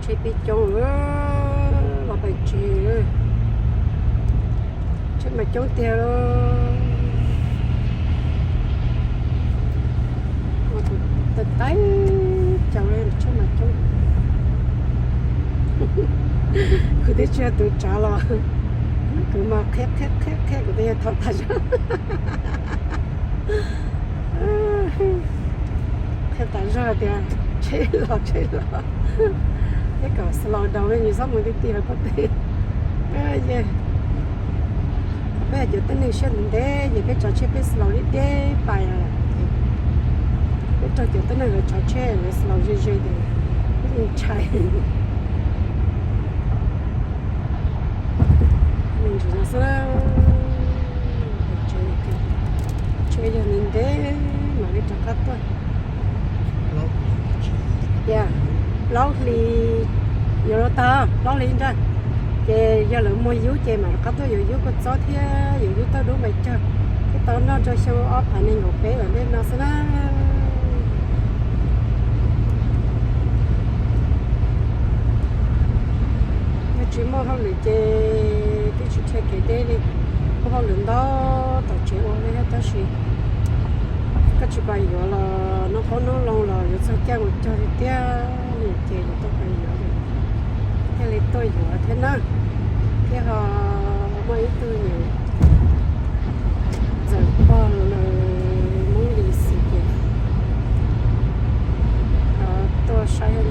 Tsheb pib coob los pais tsev, tsheb mas coob tiag. Ua tus taij taij caus li, tsheb mas coob. Kuv twb tsis yog tus tsav los kuv mas qhia qhia qhia qhia kuv twb yog thaum tas zog. Qhia tas zog tias tsheb los tsheb los, peb kom slow down, nws xob mus ti ti hauv pob tw. Peb yog cov tuab neeg siab ntev ntev ces peb tsav tsheb peb slow deb deb pais, peb raug cov tuab neeg lawv tsav tsheb lawv slow ze ze ces peb ntshai. Me ntsis no xwb, tsheb yog ntev ntev mam li rov qab tuaj. Tias plaub hlis yuav luag tag, plaub hlis ntag, ces yog lawv muag yub ces mam rov qab tuaj yuav yub kua txob thiab yuav yub tauj dub npais cog thiab tau noj rau xyoo ob phav nees nkaum peb uas nej no xwb na. Yog tsis muaj hauj lwm ces twb tsis dhia kev deb li, muaj hauj lwm ntau, tom tsev ua li thiab tab sis koj tsis pais yuav los noj qoob noj loo los yuav txog caij mus cog tiag tiag ces yuav tau pais yuav, thiaj li tuaj yuav thiab na. Thiab ho muaj ib tug niam ntxawm pog Hmoob Lis xwb ces tuaj saib